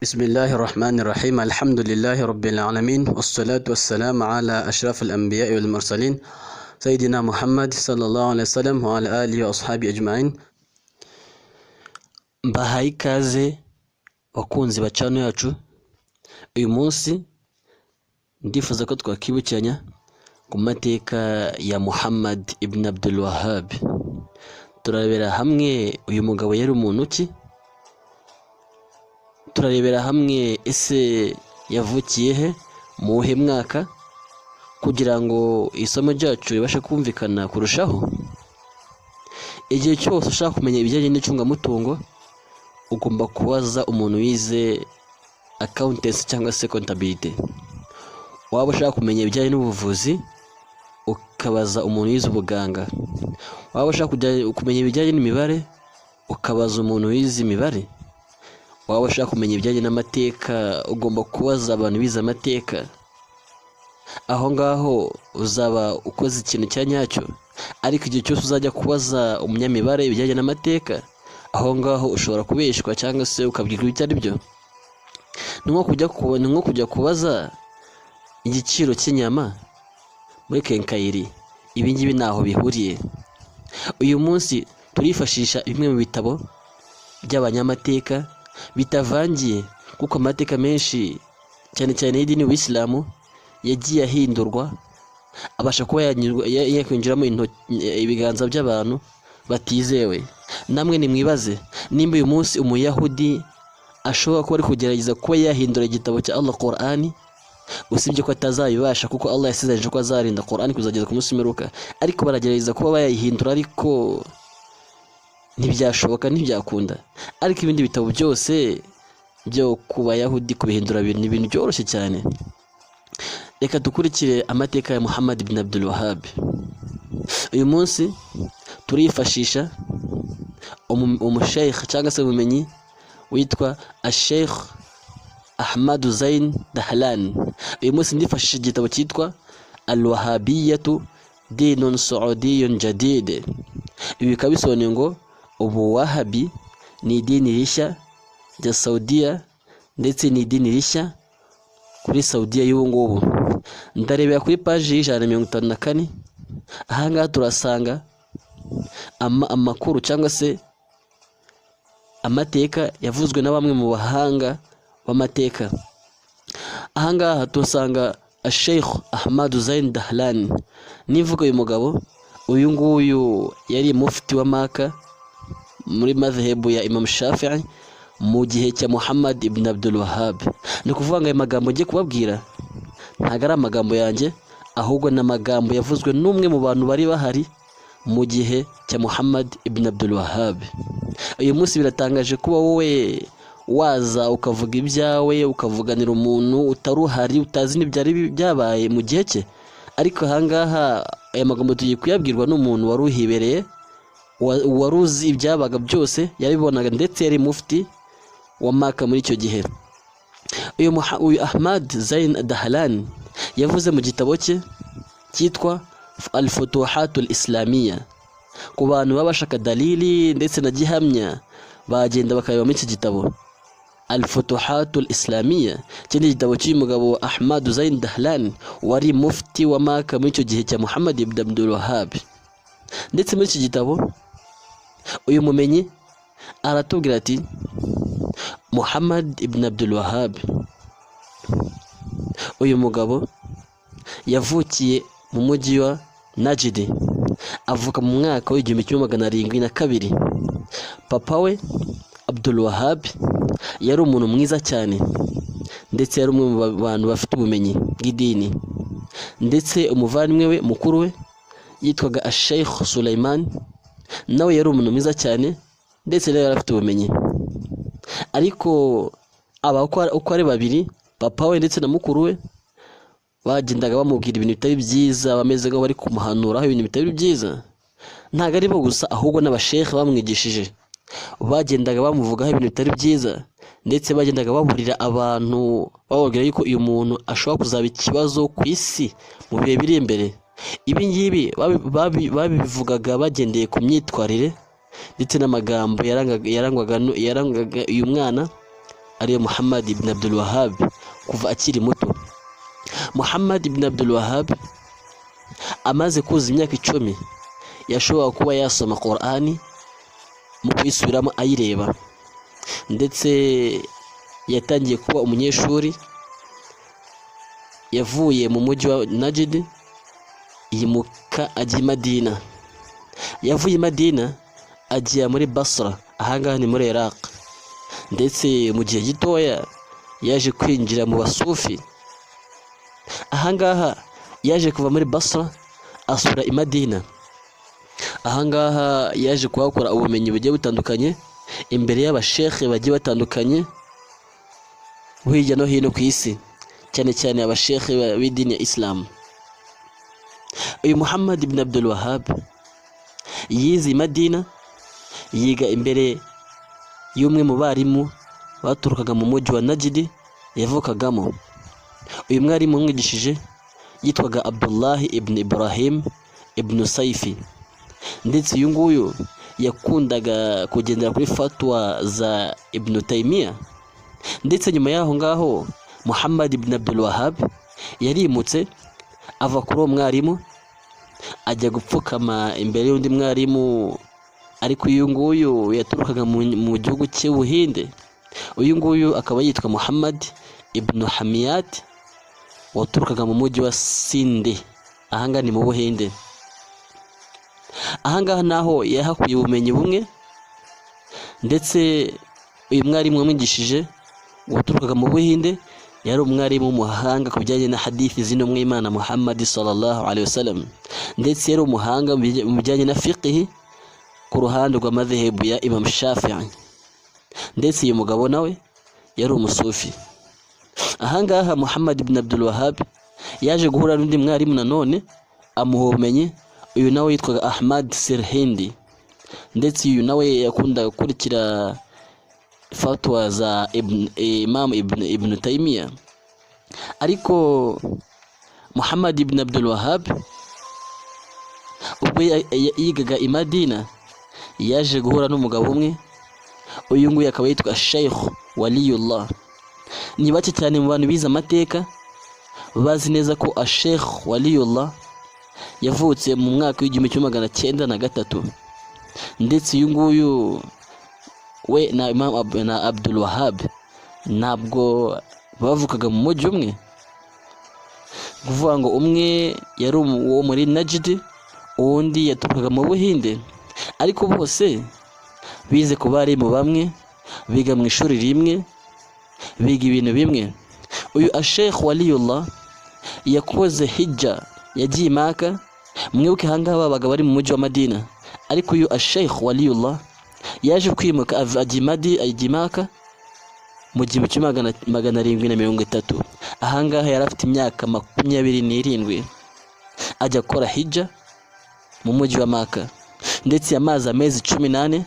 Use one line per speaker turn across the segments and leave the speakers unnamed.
بسم الله الرحمن الرحيم، الحمد لله رب العالمين، والصلاة والسلام على أشرف الأنبياء والمرسلين، سيدنا محمد صلى الله عليه وسلم وعلى آله وأصحابه أجمعين. Mbahaye ikaze bakunzi ba channel yacu. Uyu munsi ndifuza ko twakibukiranya ku mateka ya Muhammad ibn Abdul Wahhab. Turarebera hamwe uyu mugabo yari umuntu ki, turarebera hamwe ese yavukiye he, mu wuhe mwaka, kugira ngo isomo ryacu ribashe kumvikana kurushaho. Igihe cyose ushaka kumenya ibijyanye n'icungamutungo, ugomba kubaza umuntu wize accountancy cyangwa se comptabilité. Waba ushaka kumenya ibijyanye n'ubuvuzi, ukabaza umuntu wize ubuganga. Waba ushaka kumenya ibijyanye n'imibare, ukabaza umuntu wize imibare. Waba ushaka kumenya ibijyanye n'amateka, ugomba kubaza abantu bize amateka. Aho ngaho uzaba ukoze ikintu cya nyacyo. Ariko igihe cyose uzajya kubaza umunyamibare ibijyanye n'amateka, aho ngaho ushobora kubeshywa cyangwa se ukabwirwa ibitari byo. Ni nko kujya kubaza igiciro cy'inyama muri quincaillerie. Ibi ngibi ntaho bihuriye. Uyu munsi turifashisha bimwe mu bitabo by'abanyamateka bitavangiye, kuko amateka menshi, cyane cyane y'idini y'Ubuyisilamu, yagiye ahindurwa, abasha kuba yakwinjiramo ibiganza by'abantu batizewe. Namwe nimwibaze nimba uyu munsi umuyahudi ashobora kuba ari kugerageza kuba yahindura igitabo cya Allah, Qur'ani, usibye ko atazabibasha, kuko Allah yasezeranyije ko azarinda Qur'ani kuzageza ku munsi w'imperuka. Ariko baragerageza kuba bayihindura, ariko ntibyashoboka, ntibyakunda. Ariko ibindi bitabo byose byo ku Bayahudi, kubihindura ni ibintu byoroshye cyane. Reka dukurikire amateka ya Muhammad bin Abdul Wahhab. Uyu munsi turifashisha umusheikh cyangwa se ubumenyi witwa Asheikh Ahmadu Zain Dahlan. Uyu munsi ndifashisha igitabo cyitwa Al-Wahabiyatu Dinun Saudiyun Jadid. Ibi bikaba bisobanuye ngo ubuwahabi ni idini rishya rya Saudiya, ndetse ni idini rishya kuri Saudiya y'ubu ngubu. Ndarebera kuri paji ya 154. Ahangaha turasanga amakuru cyangwa se amateka yavuzwe na bamwe mu bahanga b'amateka. Ahangaha tuhasanga Sheikh Ahmad Zain Dahlan. Nivuga uyu mugabo, uyu nguyu yari mufti wa Maka muri madhehebu ya Imam Shafi'i mu gihe cya Muhammad ibn Abdul Wahhab. Ni ukuvuga ngo aya magambo ngiye kubabwira ntabwo ari amagambo yanjye, ahubwo ni amagambo yavuzwe n'umwe mu bantu bari bahari mu gihe cya Muhammad ibn Abdul Wahhab. Uyu munsi biratangaje kuba wowe waza ukavuga ibyawe, ukavuganira umuntu utari uhari, utazi n'ibyari byabaye mu gihe cye. Ariko ahangaha aya magambo tugiye kuyabwirwa n'umuntu wari uhibereye, wari uzi ibyabaga byose, yabibonaga, ndetse yari mufti wa Maka muri icyo gihe. Uyu Ahmad Zain Dahlan yavuze mu gitabo cye cyitwa Al-Futuhatul Islamiyya. Ku bantu baba bashaka dalili ndetse na gihamya, bagenda bakareba muri iki gitabo Al-Futuhatul Islamiyya. Iki ni igitabo cy'uyu mugabo Ahmad Zain Dahlan, wari mufti wa Maka muri icyo gihe cya Muhammad ibn Abdul Wahhab. Ndetse muri iki gitabo uyu mumenyi aratubwira ati: "Muhammad ibn Abdul Wahhab, uyu mugabo yavukiye mu mujyi wa Najidi, avuka mu mwaka wa 1702. Papa we Abdul Wahhab yari umuntu mwiza cyane, ndetse yari umwe mu bantu bafite ubumenyi bw'idini. Ndetse umuvandimwe we mukuru we yitwaga Sheikh Suleiman, nawe yari umuntu mwiza cyane, ndetse nawe yari afite ubumenyi. Ariko aba uko ari babiri, papa we ndetse na mukuru we, bagendaga bamubwira ibintu bitari byiza, bameze nk'aho bari kumuhanuraho ibintu bitari byiza. Ntabwo ari bo gusa, ahubwo n'abashekhe bamwigishije bagendaga bamuvugaho ibintu bitari byiza, ndetse bagendaga baburira abantu, bababwira yuko uyu muntu ashobora kuzaba ikibazo ku isi mu bihe biri imbere. Ibi ngibi babivugaga bagendeye ku myitwarire ndetse n'amagambo yarangaga uyu mwana." ariyo Muhammad ibn Abdul Wahhab kuva akiri muto. Muhammad ibn Abdul Wahhab amaze kuzuza imyaka 10 yashoboraga kuba yasoma Qur'ani mu kuyisubiramo ayireba, ndetse yatangiye kuba umunyeshuri. Yavuye mu mujyi wa Najd yimuka ajya i Madina. Yavuye i Madina ajya muri Basra, ahangaha ni muri Iraq, ndetse mu gihe gitoya yaje kwinjira mu basufi. Ahangaha yaje kuva muri Basra asura i Madina. Ahangaha yaje kuhakora ubumenyi bugiye butandukanye imbere y'abashekhe bagiye batandukanye hirya no hino ku isi, cyane cyane abashekhe b'idini ya Islam. Uyu Muhammad ibn Abdul Wahhab yize i Madina, yiga imbere y'umwe mu barimu baturukaga mu mujyi wa Najidi yavukagamo. Uyu mwarimu wamwigishije yitwaga Abdullahi ibn Ibrahim ibn Saifi, ndetse uyu nguyu yakundaga kugendera kuri fatwa za Ibn Taymiyyah. Ndetse nyuma y'aho ngaho Muhammad ibn Abdul Wahhab yarimutse ava kuri uwo mwarimu ajya gupfukama imbere y'undi mwarimu, ariko uyu nguyu yaturukaga mu gihugu cy'Ubuhinde. Uyu nguyu akaba yitwa Muhammad ibn Hamiyat, waturukaga mu mujyi wa Sindi, ahangaha ni mu Buhinde. Ahangaha naho yahakuye ubumenyi bumwe, ndetse uyu mwarimu wamwigishije waturukaga mu Buhinde yari umwarimu w'umuhanga ku bijyanye na hadithi z'intumwa y'Imana Muhammad sallallahu alaihi wasallam, ndetse yari umuhanga mu bijyanye na fiqh ku ruhande rwa madhehebu ya Imam Shafi'i. Ndetse uyu mugabo nawe yari umusufi. Ahangaha Muhammad ibn Abdul Wahhab yaje guhura n'undi mwarimu nanone amuha ubumenyi. Uyu nawe yitwaga Ahmad Sirhindi, ndetse uyu nawe yakundaga gukurikira fatwa za Imam Ibn Taymiyyah. Ariko Muhammad ibn Abdul Wahhab ubwo yigaga i Madina yaje guhura n'umugabo umwe. Uyu nguyu akaba yitwa Sheikh Waliyullah. Ni bake cyane mu bantu bize amateka bazi neza ko Sheikh Waliyullah yavutse mu mwaka w'1903, ndetse uyu nguyu we na Imam na Abdul Wahhab ntabwo bavukaga mu mujyi umwe, kuvuga ngo umwe yari uwo muri Najd, uwundi yaturukaga mu Buhinde, ariko bose bize ku barimu bamwe, biga mu ishuri rimwe, biga ibintu bimwe. Uyu Sheikh Waliyullah yakoze hijja, yagiye i Maka. Mwibuke ahangaha babaga bari mu mujyi wa Madina, ariko uyu Sheikh Waliyullah yaje kwimuka ajya i Maka mu 1730. Ahangaha yari afite imyaka 27, ajya gukora hijja mu mujyi wa Maka, ndetse yamaze amezi 14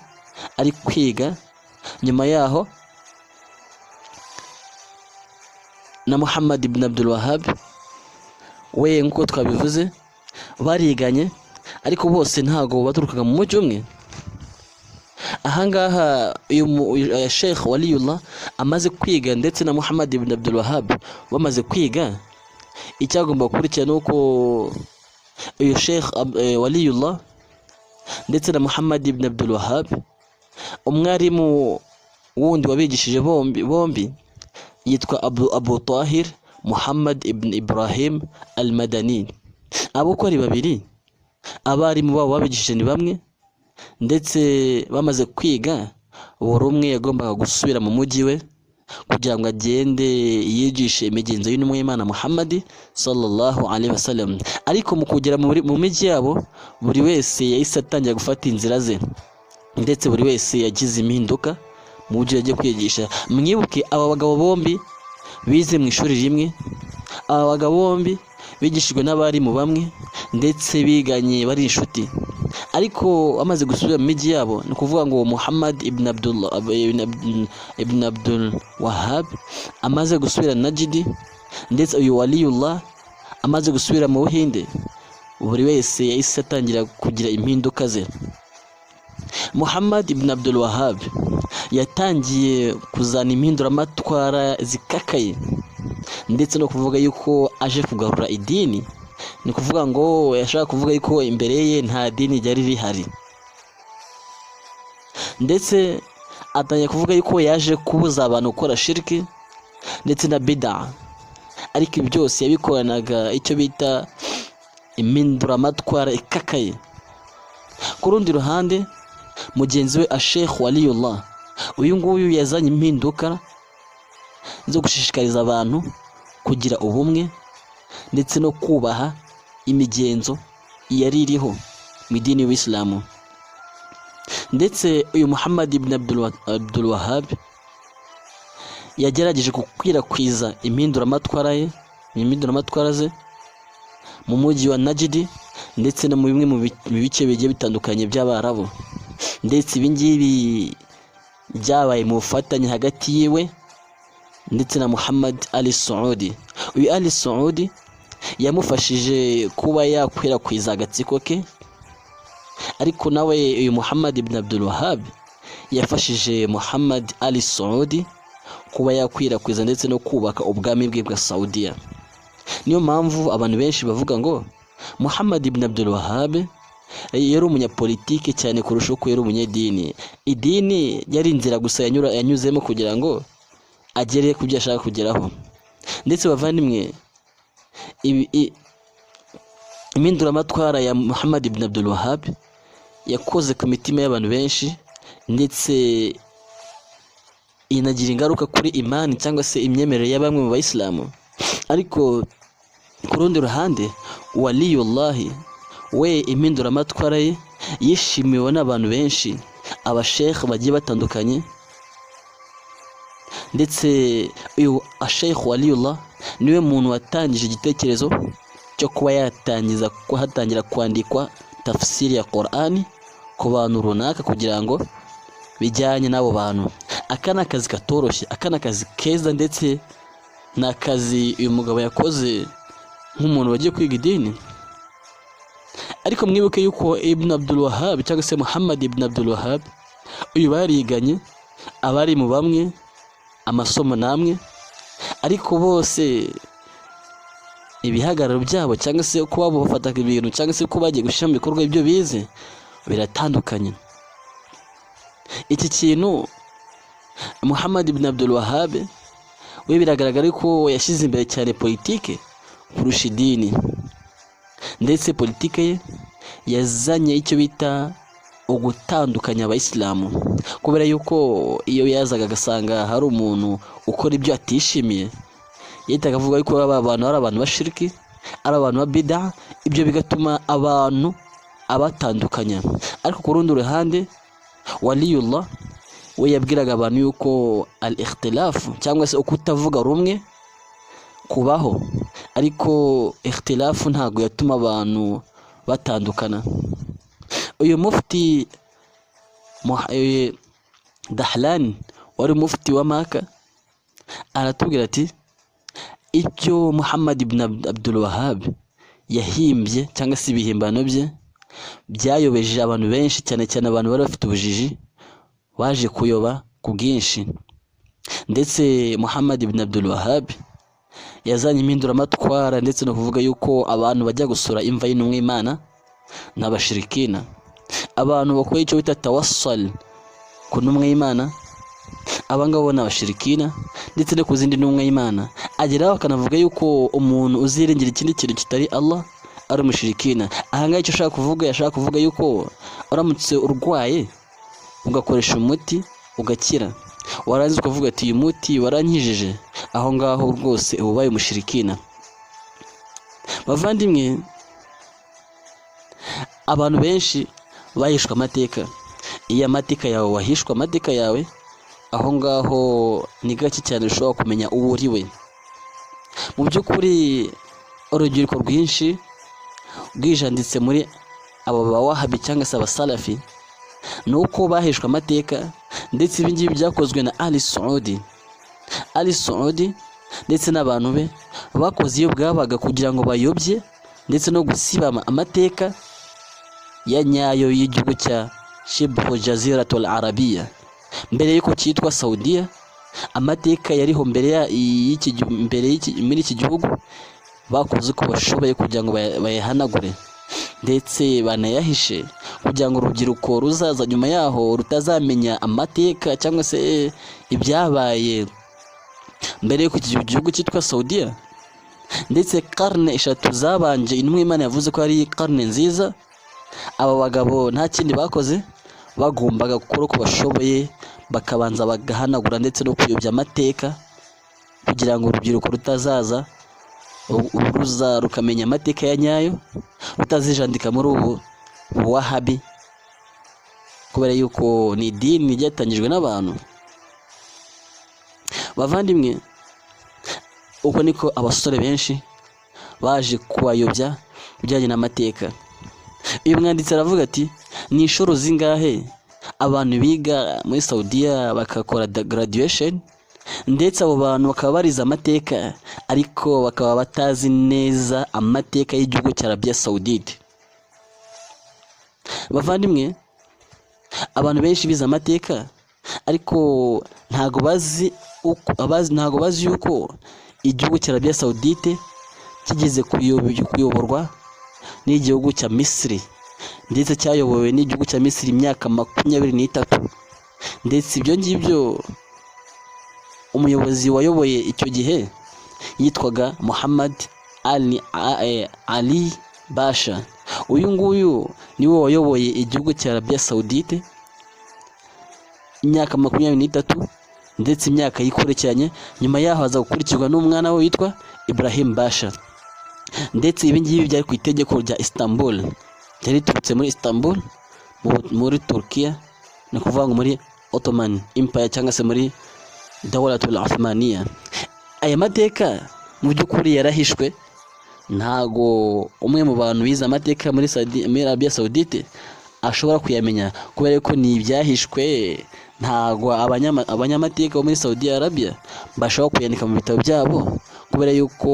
ari kwiga. Nyuma yaho na Muhammad ibn Abdul Wahhab we, nk'uko twabivuze, bariganye, ariko bose ntabwo baturukaga mu mujyi umwe. Ahangaha uyu Sheikh Waliyullah amaze kwiga ndetse na Muhammad ibn Abdul Wahhab bamaze kwiga, icyagomba gukurikira ni uko uyu Sheikh Waliyullah ndetse na Muhammad ibn Abdul Wahhab, umwarimu wundi wabigishije bombi bombi yitwa Abu Tahir Muhammad ibn Ibrahim al-Madani. Abo uko ari babiri, abarimu babo babigishije ni bamwe, ndetse bamaze kwiga buri umwe yagombaga gusubira mu mujyi we kugira ngo agende yigishe imigenzo y'intumwa y'Imana Muhammad sallallahu alaihi wasallam. Ariko mu kugera mu mijyi yabo, buri wese yahise atangira gufata inzira ze, ndetse buri wese yagize impinduka mu byo yagiye kwigisha. Mwibuke aba bagabo bombi bize mu ishuri rimwe, aba bagabo bombi bigishijwe n'abarimu bamwe, ndetse biganye bari inshuti, ariko bamaze gusubira mu mijyi yabo, ni ukuvuga ngo Muhammad ibn Abdullah ibn Abdul Wahhab amaze gusubira Najidi, ndetse uyu Waliyullah amaze gusubira mu Buhinde, buri wese yahise atangira kugira impinduka ze. Muhammad ibn Abdul Wahhab yatangiye kuzana impinduramatwara zikakaye, ndetse no kuvuga yuko aje kugarura idini. Ni ukuvuga ngo yashaka kuvuga yuko imbere ye nta dini ryari rihari, ndetse atangiye kuvuga yuko yaje kubuza abantu gukora shiriki ndetse na bida. Ariko ibi byose yabikoranaga icyo bita impinduramatwara ikakaye. Ku rundi ruhande, mugenzi we Ashekh Waliyullah, uyu nguyu yazanye impinduka zo gushishikariza abantu kugira ubumwe ndetse no kubaha imigenzo yari iriho mu idini y'Ubuyisilamu. Ndetse uyu Muhammad ibn Abdul Wahhab yagerageje gukwirakwiza impinduramatwara ye, impinduramatwara ze mu mujyi wa Najidi ndetse no mu bimwe mu bice bigiye bitandukanye by'Abarabu. Ndetse ibi ngibi byabaye mu bufatanye hagati yiwe ndetse na Muhammad Ali Saudi. Uyu Ali Saudi yamufashije kuba yakwirakwiza agatsiko ke, ariko nawe uyu Muhammad ibn Abdul Wahhab yafashije Muhammad Ali Saudi kuba yakwirakwiza ndetse no kubaka ubwami bwe bwa Saudiya. Niyo mpamvu abantu benshi bavuga ngo Muhammad ibn Abdul Wahhab yari umunyapolitike cyane kurusha uko yari umunyedini. Idini yari inzira gusa yanyuzemo kugira ngo agere ku byo ashaka kugeraho. Ndetse bavandimwe, impinduramatwara ya Muhammad ibn Abdul Wahhab yakoze ku mitima y'abantu benshi, ndetse inagira ingaruka kuri imani cyangwa se imyemerere ya bamwe mu bayisilamu. Ariko ku rundi ruhande, Waliyullahi we, impinduramatwara ye yishimiwe n'abantu benshi, abashekh bagiye batandukanye. Ndetse uyu Ashekh Waliyullah niwe muntu watangije igitekerezo cyo kuba yatangiza ko hatangira kwandikwa tafsiri ya Qur'ani ku bantu runaka, kugira ngo bijyanye n'abo bantu. Aka ni akazi katoroshye, aka ni akazi keza, ndetse ni akazi uyu mugabo yakoze nk'umuntu wagiye kwiga idini. Ariko mwibuke yuko Ibn Abdul Wahhab cyangwa se Muhammad ibn Abdul Wahhab uyu bariganye, abari mu bamwe amasomo namwe, ariko bose ibihagararo byabo cyangwa se uko babo bafataga ibintu cyangwa se uko bagiye gushyira mu bikorwa ibyo bize biratandukanye. Iki kintu, Muhammad ibn Abdul Wahhab we biragaragara ko yashyize imbere cyane politike kurusha idini, ndetse politike ye yazanye icyo bita ugutandukanya abayisilamu, kubera yuko iyo yazaga agasanga hari umuntu ukora ibyo atishimiye, yahitaga avuga yuko aba bantu ari abantu bashiriki, ari abantu ba bida. Ibyo bigatuma abantu abatandukanya. Ariko ku rundi ruhande, Waliyullah we yabwiraga abantu yuko al ikhtilafu cyangwa se ukutavuga rumwe kubaho, ariko ikhtilafu ntabwo yatuma abantu batandukana. Uyu mufti Dahlan wari mufti wa Maka aratubwira ati: "Ibyo Muhammad ibn Abdul Wahhab yahimbye cyangwa se ibihimbano bye byayobeje abantu benshi, cyane cyane abantu bari bafite ubujiji baje kuyoba ku bwinshi." Ndetse Muhammad ibn Abdul Wahhab yazanye impinduramatwara, ndetse no kuvuga yuko abantu bajya gusura imva y'intumwa y'Imana n'abashirikina, abantu bakora icyo bita tawassal ku ntumwa y'Imana, abangabo ni abashirikina, ndetse no ku zindi ntumwa y'Imana. Ageraho akanavuga yuko umuntu uziringira ikindi kintu kitari Allah ari umushirikina. Ahangaha icyo ashaka kuvuga, yashaka kuvuga yuko uramutse urwaye ugakoresha umuti ugakira, warangiza ukavuga ati: "Uyu muti warankijije", aho ngaho rwose uba ubaye umushirikina. Bavandimwe, abantu benshi bahishwe amateka. Iyo amateka yawe wahishwe amateka yawe, aho ngaho ni gake cyane ushobora kumenya uwo uri we. Mu by'ukuri, urubyiruko rwinshi rwijanditse muri aba bawahabi cyangwa se abasalafi ni uko bahishwe amateka. Ndetse ibi ngibi byakozwe na Ali Saudi. Ali Saudi ndetse n'abantu be bakoze iyo bwabaga kugira ngo bayobye ndetse no gusibama amateka ya nyayo y'igihugu cya Shibhu Jaziratul Arabiya, mbere y'uko cyitwa Saudiya. Amateka yariho mbere y'iki mbere muri iki gihugu bakoze uko bashoboye kugira ngo bayahanagure ndetse banayahishe, kugira ngo urubyiruko ruzaza nyuma yaho rutazamenya amateka cyangwa se ibyabaye mbere y'uko iki gihugu cyitwa Saudiya. Ndetse karne 3 zabanje, intumwa y'Imana yavuze ko ari karne nziza. Aba bagabo nta kindi bakoze, bagombaga gukora uko bashoboye bakabanza bagahanagura ndetse no kuyobya amateka, kugira ngo urubyiruko rutazaza ruza rukamenya amateka ya nyayo, rutazijandika muri ubu buwahabi, kubera yuko ni idini ryatangijwe n'abantu. Bavandimwe, uko niko abasore benshi baje kubayobya bijyanye n'amateka. Uyu mwanditsi aravuga ati: "Ni inshuro zingahe abantu biga muri Saudiya bagakora graduation, ndetse abo bantu bakaba barize amateka, ariko bakaba batazi neza amateka y'igihugu cya Arabia Saudite?" Bavandimwe, abantu benshi bize amateka, ariko ntago bazi uko abazi, ntago bazi yuko igihugu cya Arabia Saudite kigeze kuyoborwa n'igihugu cya Misiri, ndetse cyayobowe n'igihugu cya Misiri imyaka 23. Ndetse ibyo ngibyo, umuyobozi wayoboye icyo gihe yitwaga Muhammad Ali Basha. Uyu nguyu niwe wayoboye igihugu cya Arabia Saudite imyaka 23, ndetse imyaka yikurikiranye. Nyuma yaho haza gukurikirwa n'umwana we witwa Ibrahim Basha. Ndetse ibi ngibi byari ku itegeko rya Istanbul, ryari riturutse muri Istanbul muri Turkiya, ni ukuvuga ngo muri Ottoman Empire cyangwa se muri Dawlatul Uthmaniya. Aya mateka mu by'ukuri yarahishwe. Ntago umwe mu bantu bize amateka muri Arabia Saudite ashobora kuyamenya, kubera ko ni ibyahishwe. Ntago abanyamateka bo muri Saudi Arabia bashobora kuyandika mu bitabo byabo, kubera yuko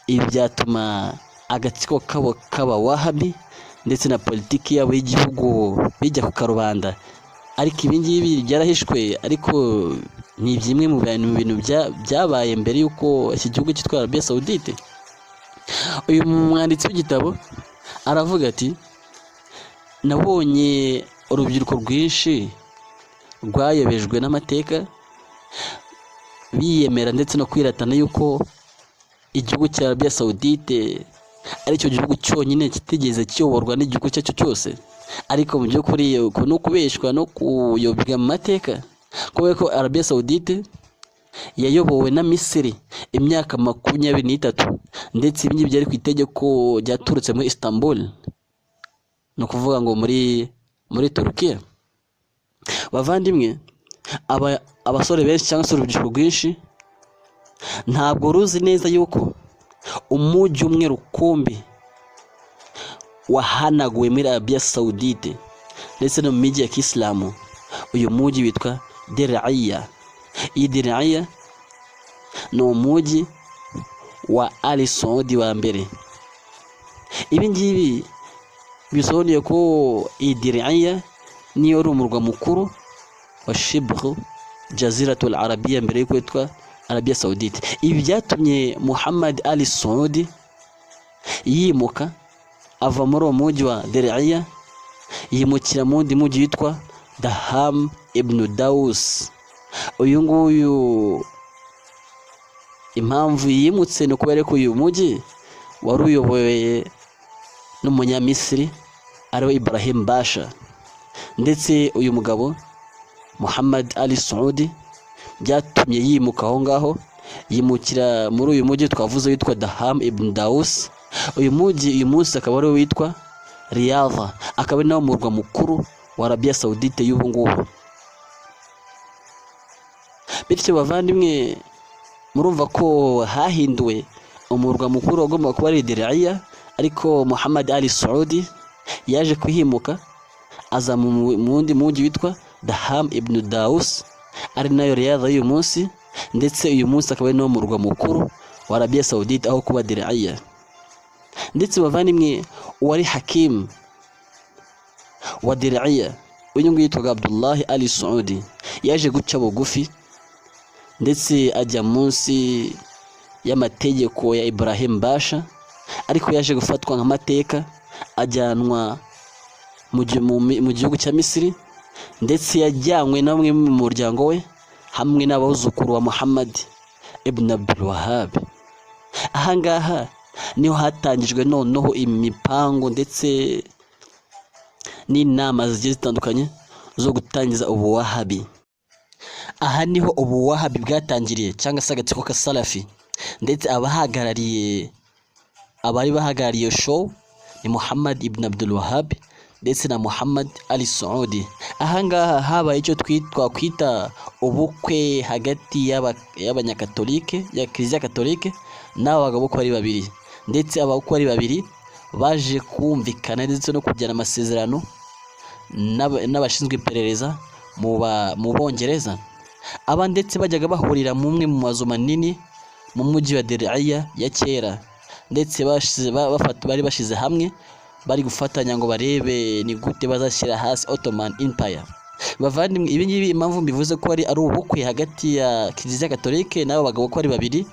ibi byatuma agatsiko kabo k'abawahabi ndetse na politiki yabo y'igihugu bijya ku karubanda. Ariko ibi ngibi byarahishwe, ariko ni bimwe mu bintu byabaye mbere y'uko iki gihugu cyitwa Arabia Saudite. Uyu mwanditsi w'igitabo aravuga ati: "Nabonye urubyiruko rwinshi rwayobejwe n'amateka, biyemera ndetse no kwiratana yuko igihugu cya Arabia Saudite aricyo gihugu cyonyine kitigeze kiyoborwa n'igihugu icyo ari cyo cyose." Ariko mu by'ukuri uku ni ukubeshywa no kuyobya mu mateka, kubera ko Arabia Saudite yayobowe na Misiri imyaka 23, ndetse ibi ngibi byari ku itegeko ryaturutse muri Istanbul, ni ukuvuga ngo muri Turukiya. Bavandimwe, abasore benshi cyangwa se urubyiruko rwinshi ntabwo ruzi neza yuko umujyi umwe rukumbi wahanaguwe muri Arabia Saudite ndetse no mu mijyi ya Kisilamu, uyu mujyi witwa Deraiya. Iyi Deraiya ni umujyi wa Ali Saudi wa mbere. Ibi ngibi bisobanuye ko iyi Deraiya niyo ari umurwa mukuru wa Shibhu Jaziratul Arabiya mbere y'uko yitwa Arabia Saudite. Ibi byatumye Muhammad Ali Saudi yimuka ava muri uwo mujyi wa Deraiya, yimukira mu wundi mujyi witwa Daham ibn Daus. Uyu nguyu impamvu yimutse ni ukubera ko uyu mujyi wari uyobowe n'umunyamisiri ariwe Ibrahim Basha. Ndetse uyu mugabo Muhammad Ali Saudi byatumye yimuka aho ngaho, yimukira muri uyu mujyi twavuze witwa Daham ibn Daus. Uyu mujyi uyu munsi akaba ariwo witwa Riyadh, akaba ari nawo murwa mukuru wa Arabia Saudite y'ubu ngubu. Bityo bavandimwe, murumva ko hahinduwe umurwa mukuru wagombaga kuba ari Deraiya, ariko Muhammad Ali Saudi yaje kuhimuka aza mu wundi mujyi witwa Daham ibn Daus, ari nayo Riyadh y'uyu munsi, ndetse uyu munsi akaba ari nawo murwa mukuru wa Arabia Saudite aho kuba Deraiya. Ndetse bavandimwe, uwari Hakim wa Dir'iya. Uyu nguyu yitwaga Abdullahi Ali Saudi, yaje guca bugufi ndetse ajya munsi y'amategeko ya Ibrahim Basha, ariko yaje gufatwa nk'amateka ajyanwa mu gihugu cya Misiri, ndetse yajyanywe na bamwe mu muryango we hamwe n'abuzukuru wa Muhammad ibn Abdul Wahhab. Ahangaha niho hatangijwe noneho imipango ndetse n'inama zigiye zitandukanye zo gutangiza ubuwahabi. Aha niho ubuwahabi bwatangiriye, cyangwa se agatsiko ka Salafi, ndetse abari bahagarariye show ni Muhammad ibn Abdul Wahhab ndetse na Muhammad Ali Saudi. Ahangaha habaye icyo twakwita ubukwe hagati y'abanyakatolike, ya Kiliziya Katolike, n'aba bagabo uko ari babiri, ndetse aba uko ari babiri baje kumvikana ndetse no kugirana amasezerano n'abashinzwe iperereza mu Bongereza. Aba ndetse bajyaga bahurira mu mwe mu mazu manini mu mujyi wa Dir'iya ya kera, ndetse bari bashize hamwe, bari gufatanya ngo barebe ni gute bazashyira hasi Ottoman Empire. Bavandimwe, ibi ngibi impamvu mbivuze ko ari ubukwe hagati ya Kiliziya Katolike n'abo bagabo ko ari babiri,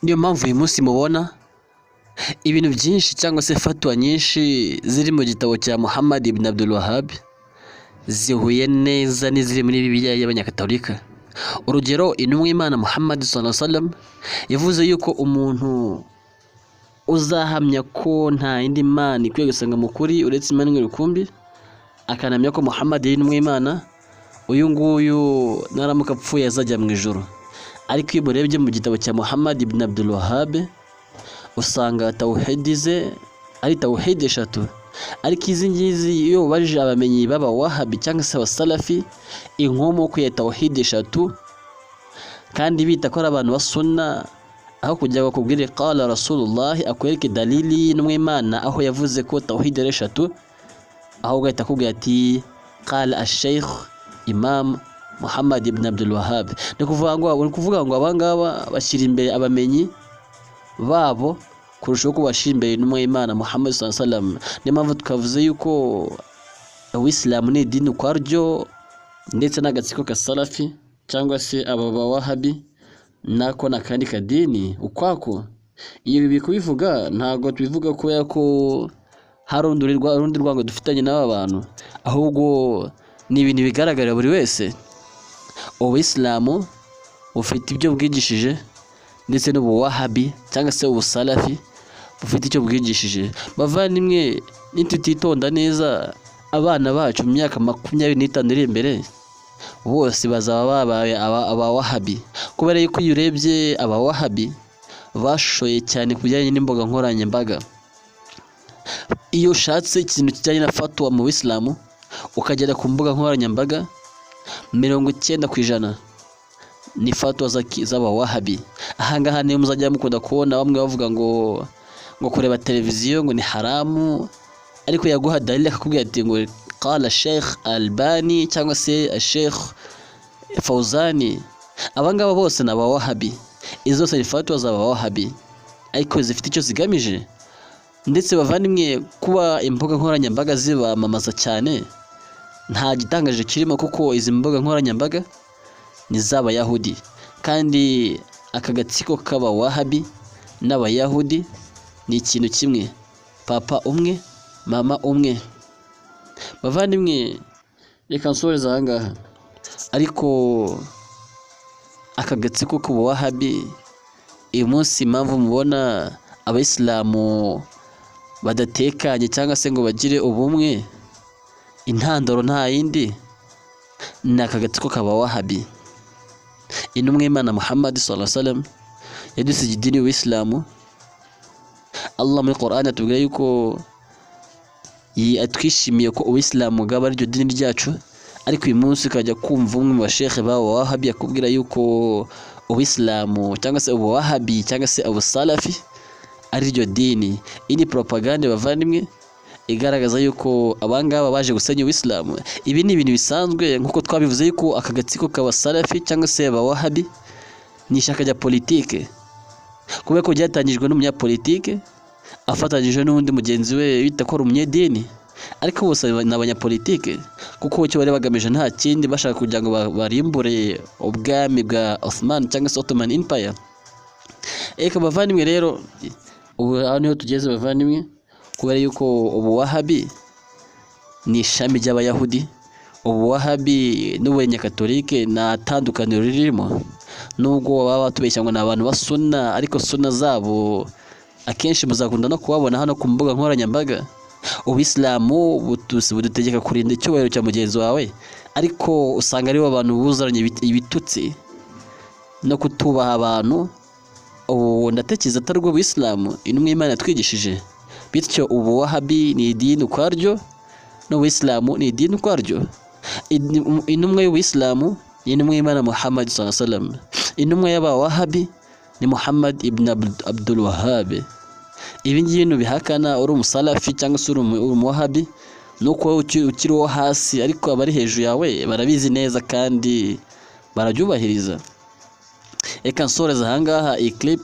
niyo mpamvu uyu munsi mubona ibintu byinshi cyangwa se fatwa nyinshi ziri mu gitabo cya Muhammad ibn Abdul Wahhab zihuye neza n'iziri muri Bibiliya y'Abanyakatolika. Urugero, intumwa y'Imana Muhammad sallallahu alaihi wasallam yavuze yuko umuntu uzahamya ko nta yindi mana ikwiye gusenga mu kuri uretse Imana imwe rukumbi, akanamya ko Muhammad ari intumwa y'Imana, uyu nguyu naramuka apfuye azajya mu ijuru. Ariko iyo murebye mu gitabo cya Muhammad ibn Abdul Wahhab, usanga tawhidi ze ari tawhidi eshatu. Ariko izi ngizi, iyo ubajije abamenyi b'abawahabi cyangwa se abasalafi inkomoko ya tawhidi eshatu, kandi bita ko ari abantu ba sunna, aho kugira ngo akubwire qala Rasulullah, akwereke dalili y'intumwa y'Imana aho yavuze ko tawhidi ari eshatu, ahubwo ahita akubwira ati qala ash-sheikh Imam Muhammad ibn Abdul Wahhab. Ni ukuvuga ngo abangaba bashyira imbere abamenyi babo kurusha uko bashyira imbere intumwa y'Imana Muhammad sallallahu alaihi wasallam. Niyo mpamvu twavuze yuko Ubuyisilamu ni idini ukwaryo, ndetse n'agatsiko ka Salafi cyangwa se aba bawahabi nako ni akandi kadini ukwako. Ibi kubivuga ntabwo tubivuga kubera ko hari urundi rwango dufitanye n'aba bantu, ahubwo ni ibintu bigaragarira buri wese. Ubuyisilamu bufite ibyo bwigishije, ndetse n'ubuwahabi cyangwa se ubusalafi bufite icyo bwigishije. Bavandimwe, nitutitonda neza, abana bacu mu myaka 25 iri imbere bose bazaba babaye abawahabi, kubera yuko iyo urebye abawahabi bashoye cyane ku bijyanye n'imbuga nkoranyambaga. Iyo ushatse ikintu kijyanye na fatwa mu Bisilamu, ukagera ku mbuga nkoranyambaga, 90% ni fatwa z'abawahabi. Ahangaha niyo muzajya mukunda kubona bamwe bavuga ngo kureba televiziyo ngo ni haramu, ariko yaguha dalili akakubwira ati ngo qala Sheikh Albani cyangwa se Sheikh Fauzani. Abangaba bose ni abawahabi. Izo zose ni fatwa z'abawahabi, ariko zifite icyo zigamije. Ndetse bavandimwe, kuba imbuga nkoranyambaga zibamamaza cyane nta gitangaje kirimo, kuko izi mbuga nkoranyambaga ni iz'Abayahudi, kandi aka gatsiko k'abawahabi n'Abayahudi ni ikintu kimwe, papa umwe, mama umwe. Bavandimwe, reka nsoreze aha ngaha. Ariko aka gatsiko k'ubuwahabi uyu munsi, impamvu mubona Abayisilamu badatekanye cyangwa se ngo bagire ubumwe, intandaro nta yindi, ni aka gatsiko k'abawahabi. Intumwa y'Imana Muhammad sallallahu alaihi wasallam yadusigiye idini y'Ubuyisilamu. Allah muri Quran atubwira yuko atwishimiye ko Ubuyisilamu bwaba ariryo dini ryacu, ariko uyu munsi ukajya kumva umwe mu bashekhe b'abawahabi akubwira yuko Ubuyisilamu cyangwa se ubuwahabi cyangwa se ubusalafi ariryo dini. Iyi ni propagande, bavandimwe, igaragaza yuko abangaba baje gusenya Ubuyisilamu. Ibi ni ibintu bisanzwe, nk'uko twabivuze yuko aka gatsiko k'abasalafi cyangwa se abawahabi ni ishyaka rya politike, kubera ko ryatangijwe n'umunyapolitike. Afatanyije n'undi mugenzi we bita ko ari umunyedini, ariko bose ni abanyapolitike, kuko icyo bari bagamije nta kindi, bashaka kugira ngo barimbure ubwami bwa Ottoman cyangwa se Ottoman Empire. Eka bavandimwe, rero ubu aho niho tugeze bavandimwe, kubera yuko ubuwahabi ni ishami ry'Abayahudi. Ubuwahabi n'Ubunyakatolike nta tandukaniro ririmo, nubwo baba batubeshya ngo ni abantu ba Suna, ariko Suna zabo akenshi muzakunda no kubabona hano ku mbuga nkoranyambaga. Ubisilamu budutegeka kurinda icyubahiro cya mugenzi wawe, ariko usanga aribo bantu buzuranye ibitutsi no kutubaha abantu. Ubu ndatekereza atari ubwo buyisilamu intumwa y'Imana yatwigishije. Bityo ubuwahabi ni idini ukwaryo n'ubuyisilamu ni idini ukwaryo. Intumwa y'ubuyisilamu ni intumwa y'Imana Muhammad sallallahu alaihi wasallam. Intumwa y'abawahabi ni Muhammad ibn Abdul Wahhab. Ibi ngibi nubihakana uri umusalafi cyangwa se uri umuwahabi, ni uko wowe ukiri uwo hasi, ariko abari hejuru yawe barabizi neza kandi barabyubahiriza. Reka nsoreze ahangaha iyi clip.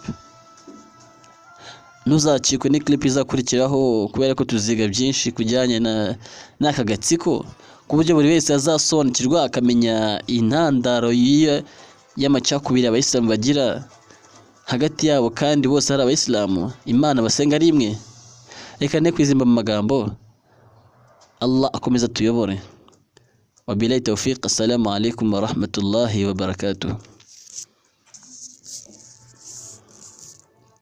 Ntuzacikwe ni clip izakurikiraho, kubera ko tuziga byinshi kujyanye na n'aka gatsiko, ku buryo buri wese azasobanukirwa akamenya intandaro y'amacakubiri abayisilamu bagira hagati yabo, kandi bose ari abayisilamu, Imana basenga ari imwe. Reka ne kwizimba mu magambo. Allah akomeza atuyobore. Wabillahi tawfiq. Assalamu alaikum wa rahmatullahi wa barakatuh.